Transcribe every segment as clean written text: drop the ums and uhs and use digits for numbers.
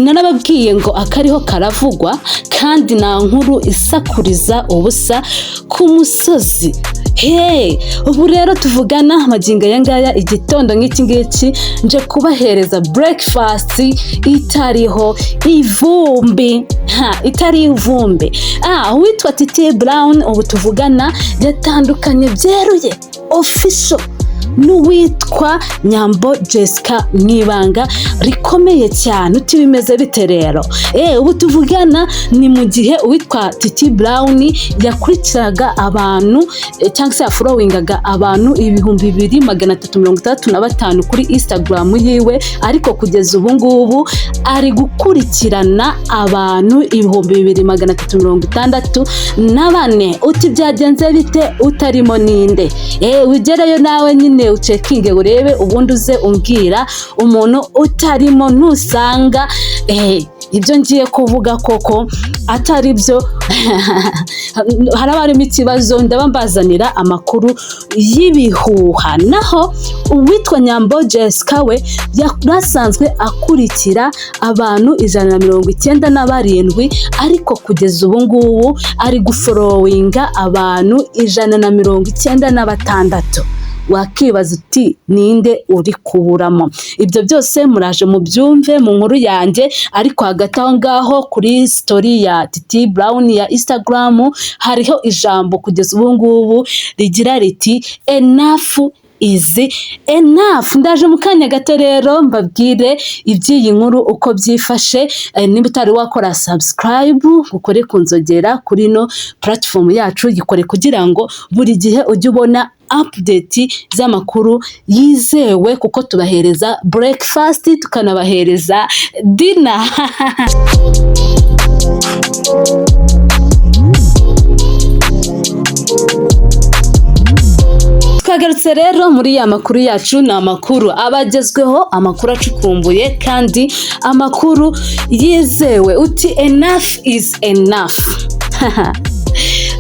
Narababwiye ngo akariho karavugwa, kandi nta nkuru isakuriza ubusa ku musozi. Hey, ubu rero tuvugana magingo aya ngaya, igitondo nk'iki ngiki, nje kubahereza breakfast itariho ivumbi, ha, itari ivumbi. Uwitwa Titi Brown ubu tuvugana yatandukanye byeruye, official, n'uwitwa Nyambo Jessica mu ibanga rikomeye cyane. Uti bimeze bite rero? Ubu tuvugana ni mu gihe uwitwa Titi Brown yakurikiraga abantu, cyangwa se yafollowingaga abantu 2365 kuri Instagram yiwe, ariko kugeza ubu ngubu ari gukurikirana abantu 2364. Uti byagenze bite? Utarimo ninde? Ugereyo nawe nyine ucheckinge urebe, ubundi uze umbwira umuntu utarimo. Nusanga ibyo ngiye kuvuga koko atari byo, haraba harimo ikibazo, ndaba mbazanira amakuru y'ibihuha. Naho uwitwa Nyambo Jessica we yari asanzwe akurikira abantu 197, ariko kugeza ubu ngubu ari gufollowinga abantu 196. Wakibaza uti ninde uri kuburamo? Ibyo byose muraje mubyumve mu nkuru yanjye. Ariko hagati aho ngaho, kuri story ya Titi Brown ya Instagram hariho ijambo kugeza ubu ngubu rigira riti "Enough is enough." Ndaje mu kanya gato rero mbabwire iby'iyi nkuru uko byifashe. Niba utari wakora subscribe, ukore ku nzogera kuri ino platform yacu, gikore kugira ngo buri gihe ujye ubona update z'amakuru yizewe, kuko tubahereza breakfast tukanabahereza dinner. Twagarutse rero muri ya makuru yacu. Ni amakuru aba agezweho, amakuru acukumbuye kandi amakuru yizewe. Uti "Enough is enough."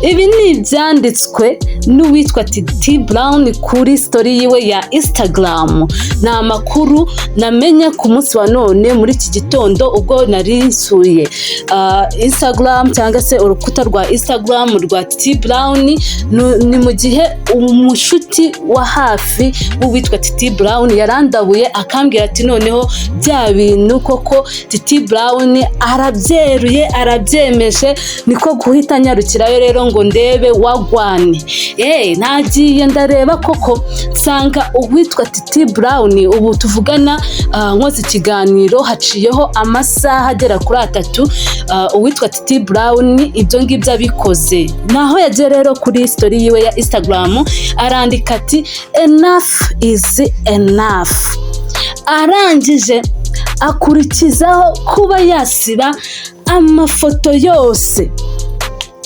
Ibi ni ibyanditswe n'uwitwa Titi Brown kuri story yiwe ya Instagram. Ni amakuru namenye ku munsi wa none muri iki gitondo, ubwo nari nsuye Instagram cyangwa se urukuta rwa Instagram rwa Titi Brown. Ni mu gihe umushuti wa hafi w'uwitwa Titi Brown yarandabuye, akambwira ati noneho bya bintu koko Titi Brown arabyeruye, arabyemeje. Niko guhita nyarukirayo rero ngo ndebe wagwane. Nagiye ndareba koko, nsanga uwitwa Titi Brown ubu tuvugana, nkoze ikiganiro haciyeho amasaha agera kuri 3, uwitwa Titi Brown ibyo ngibyo abikoze. Naho yagiye rero kuri story yiwe ya Instagram, arandika ati "Enough is enough." Arangije akurikizaho kuba yasiba amafoto yose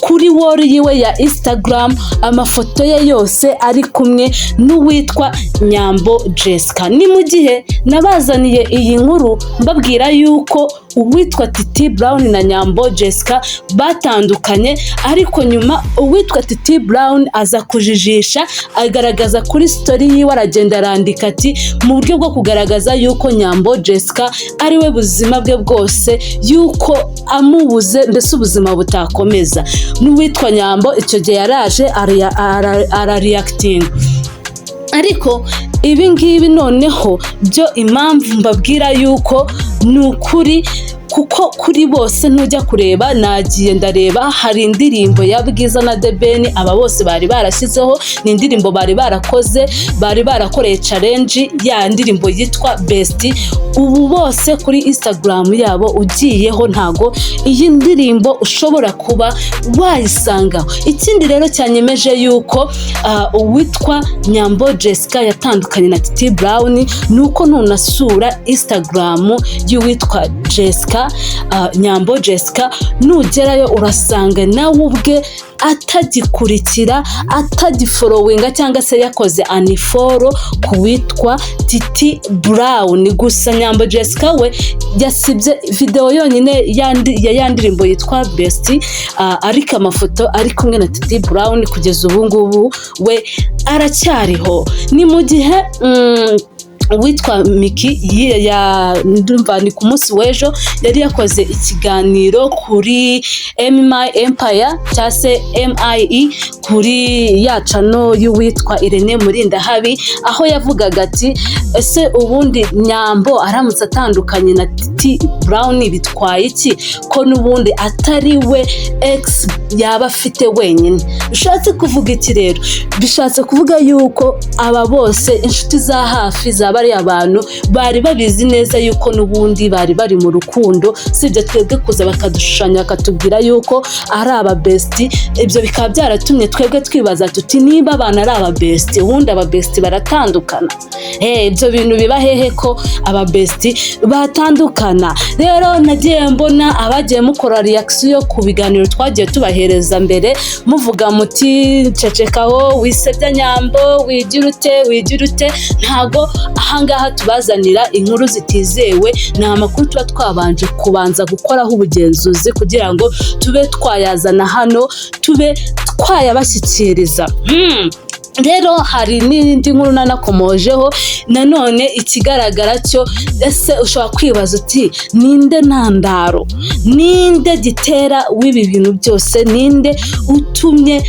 kuri wall yiwe ya Instagram, amafoto ye yose ari kumwe n'uwitwa Nyambo Jessica. Ni mu gihe nabazaniye iyi nkuru mbabwira yuko uwitwa Titi Brown na Nyambo Jessica batandukanye, ariko nyuma uwitwa Titi Brown aza kujijisha, agaragaza kuri story yiwe, aragenda arandika ati mu buryo bwo kugaragaza yuko Nyambo Jessica ari we buzima bwe bwose, yuko amubuze mbese ubuzima butakomeza. N'uwitwa Nyambo icyo gihe yaraje arareactinga. Ariko ibi ngibi noneho byo, impamvu mbabwira yuko ni ukuri, kuko kuri bose ntujya kureba, nagiye ndareba, hari indirimbo ya Bwiza na The Ben aba bose bari barashyizeho. Ni indirimbo bari barakoze, bari barakoreye challenge, ya ndirimbo yitwa Best. Ubu bose kuri Instagram yabo ugiyeho, ntago iyi ndirimbo ushobora kuba wayisangaho. Ikindi rero cyanyemeje yuko uwitwa Nyambo Jessica yatandukanye na Titi Brown ni uko nunasura Instagram y'uwitwa Jessica, Nyambo Jessica, nugerayo urasanga nawe ubwe atagikurikira, atagifollowinga cyangwa se yakoze unfollow ku witwa Titi Brown. Gusa Nyambo Jessica we yasibye videwo yonyine ya ya ndirimbo yitwa Best, ariko amafoto ari kumwe na Titi Brown kugeza ubu ngubu we aracyariho. Ni mu gihe Uwitwa Miki ndumva ni ku munsi w'ejo yari yakoze ikiganiro kuri MI Empire cyangwa se MIE, kuri ya channel y'uwitwa Irene Murindahabi, aho yavugaga ati: "Ese ubundi Nyambo aramutse atandukanye na Titi Brown bitwaye iki, ko n'ubundi atari we ex yaba afite wenyine?" Bishatse kuvuga iki rero? Bishatse kuvuga yuko aba bose, inshuti za hafi za bariya bantu, bari babizi neza yuko n'ubundi bari bari mu rukundo, sibyo twebwe kuza bakadushushanya bakatubwira yuko ari aba bestie. Ibyo bikaba byaratumye twebwe twibaza tuti: "Niba abantu ari aba bestie, ubundi aba bestie baratandukana? Ibyo bintu biba hehe ko aba bestie batandukana?" Rero nagiye mbona abagiye mukora reaction ku biganiro twagiye tubahereza mbere, muvuga muti: "Cecekaho, wisebya Nyambo, wigira ute, wigira ute." Ntago ahangaha tubazanira inkuru zitizewe. Ni amakuru tuba twabanje kubanza gukoraho ubugenzuzi kugira ngo tube twayazana hano, tube twayabashyikiriza. Rero hari n'indi nkuru nanakomojeho nanone. Ikigaragara cyo, ese ushobora kwibaza uti: "Ninde ntandaro, ninde gitera w'ibi bintu byose, ninde utumye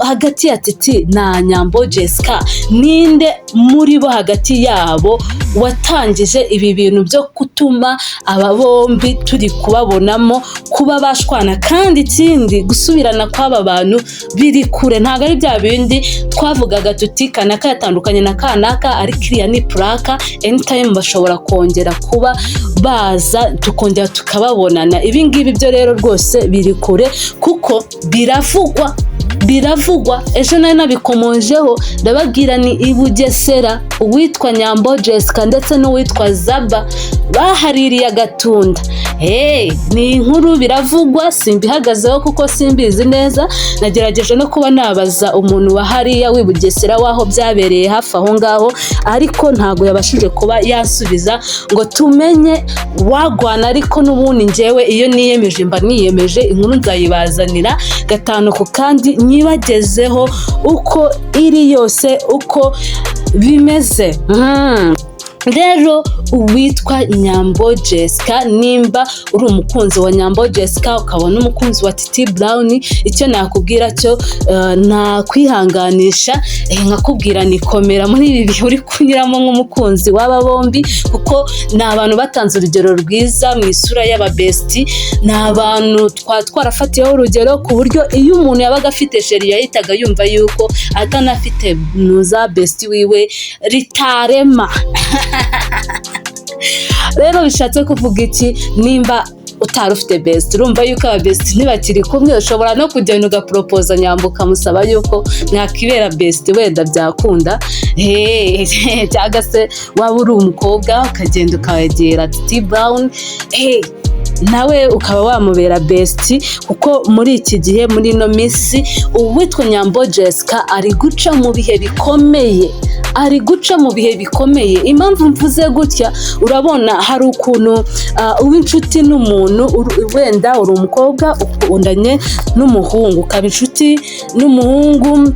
hagati ya Titi na Nyambo Jessica, ninde muri bo hagati yabo watangije ibi bintu byo gutuma aba bombi turi kubabonamo kuba bashwana?" Kandi ikindi, gusubirana kw'aba bantu biri kure. Ntabwo ari bya bindi twavugaga tuti kanaka yatandukanye na kanaka, ariko iriya ni prank, anytime bashobora kongera kuba baza tukongera tukababonana. Ibi ngibi byo rero rwose biri kure, kuko biravugwa, biravugwa. Ejo nari nabikomojeho, ndababwira ni i Bugesera uwitwa Nyambo Jessica ndetse n'uwitwa Zaba bahaririye agatunda. Hey, ni inkuru biravugwa, simbihagazeho kuko simbizi neza. Nagerageje no kuba nabaza umuntu wa hariya w'i Bugesera w'aho byabereye hafi aho ngaho, ariko ntabwo yabashije kuba yasubiza ngo tumenye wagwana. Ariko n'ubundi njyewe iyo niyemeje mba niyemeje, inkuru nzayibazanira gatanu ku kandi, nyibagezeho uko iri yose, uko bimeze. Rero uwitwa Nyambo Jessica, nimba uri umukunzi wa Nyambo Jessica, ukaba n'umukunzi wa Titi Brown, icyo nakubwira cyo nakwihanganisha, nkakubwira ni komera muri ibi bihe uri kunyuramo nk'umukunzi w'aba bombi, kuko ni abantu batanze urugero rwiza mu isura y'aba bestie. Ni abantu twarafatiyeho urugero, ku buryo iyo umuntu yabaga afite chéri yahitaga yumva yuko atanafite nuza bestie wiwe ritarema. Rero bishatse kuvuga iki? Nimba utari ufite bestie, urumva yuko aba bestie ntibakiri kumwe, ushobora no kugenda ugaporopoza Nyambo, ukamusaba yuko mwakibera bestie, wenda byakunda. Cyangwa se waba uri umukobwa ukagenda ukegera Titi Brown, nawe ukaba wamubera bestie, kuko muri iki gihe, muri ino minsi, uwitwa Nyambo Jessica ari guca mu bihe bikomeye, ari guca mu bihe bikomeye. Impamvu mvuze gutya, urabona hari ukuntu uba inshuti n'umuntu, wenda uri umukobwa ukundanye n'umuhungu, ukaba inshuti n'umuhungu,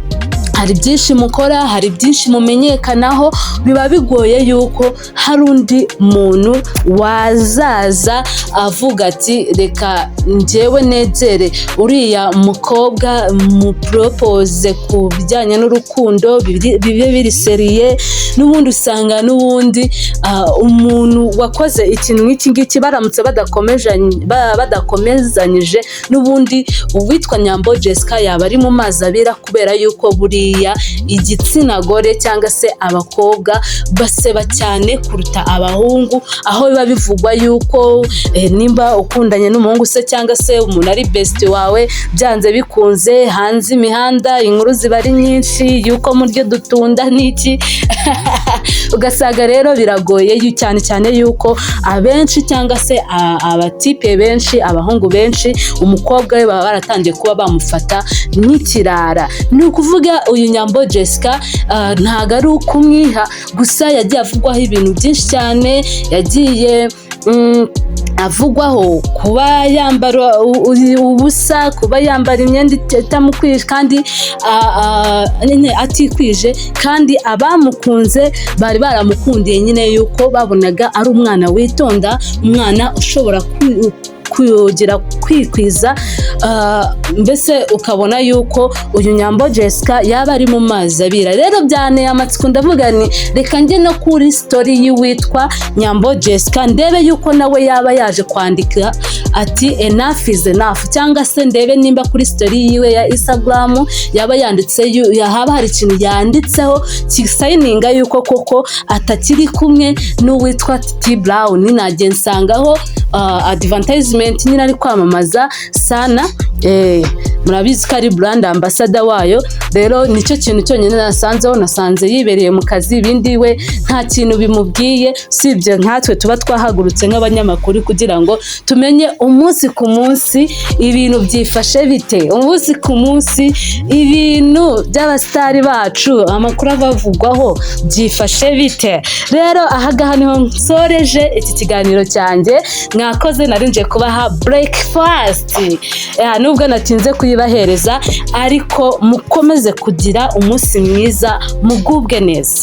hari byinshi mukora, hari byinshi mumenyekanaho, biba bigoye yuko hari undi muntu wazaza avuga ati: "Reka njyewe negere uriya mukobwa muporopoze ku bijyanye n'urukundo, bibe biri sérieux." N'ubundi usanga n'ubundi umuntu wakoze ikintu nk'iki ngiki baramutse badakomezanyije, n'ubundi uwitwa Nyambo Jessica yaba ari mu mazi abira, kubera yuko buriya igitsina gore cyangwa se abakobwa baseba cyane kuruta abahungu, aho biba bivugwa yuko nimba ukundanye n'umuhungu se cyangwa se umuntu ari bestie wawe, byanze bikunze hanze imihanda inkuru ziba ari nyinshi yuko muryo dutunda n'iki. Ugasanga rero biragoye cyane cyane yuko abenshi cyangwa se abatipe benshi, abahungu benshi, umukobwa we baba baratangiye kuba bamufata nk'ikirara. Ni ukuvuga Uyu Nyambo Jessica, ntago ari ukumwiha gusa, yagiye avugwaho ibintu byinshi cyane. Yagiye avugwaho kuba yambara ubusa, kuba yambara imyenda itamukwije kandi nyine atikwije, kandi abamukunze bari baramukundiye nyine yuko babonaga ari umwana witonda, umwana ushobora kugira kwikwiza. Mbese ukabona yuko uyu Nyambo Jessica yaba ari mu mazi abira. Rero byanteye amatsiko, ndavuga ni reka njye no kuri story y'uwitwa Nyambo Jessica, ndebe yuko nawe yaba yaje kwandika ati "Enough is enough", cyangwa se ndebe nimba kuri story yiwe ya Instagram yaba yanditse haba hari ikintu yanditseho kisayininga yuko koko atakiri kumwe n'uwitwa Titi Brown. Nagiye nsangaho advertisement nyine ari kwamamaza Sana. Murabizi ko ari brand ambassador wayo. Rero nicyo kintu cyonyine nasanzeho. Nasanze yibereye mu kazi, ibindi we nta kintu bimubwiye, usibye nkatwe tuba twahagurutse nk'abanyamakuru kugira ngo tumenye umunsi ku munsi ibintu byifashe bite, umunsi ku munsi ibintu by'abasitari bacu, amakuru abavugwaho byifashe bite. Rero ahagaha niho nsoreje iki kiganiro cyanjye. Mwakoze, nari nje kubaha breakfast, nubwo natinze kuyibahereza, ariko mukomeze kugira umunsi mwiza, mugubwe neza.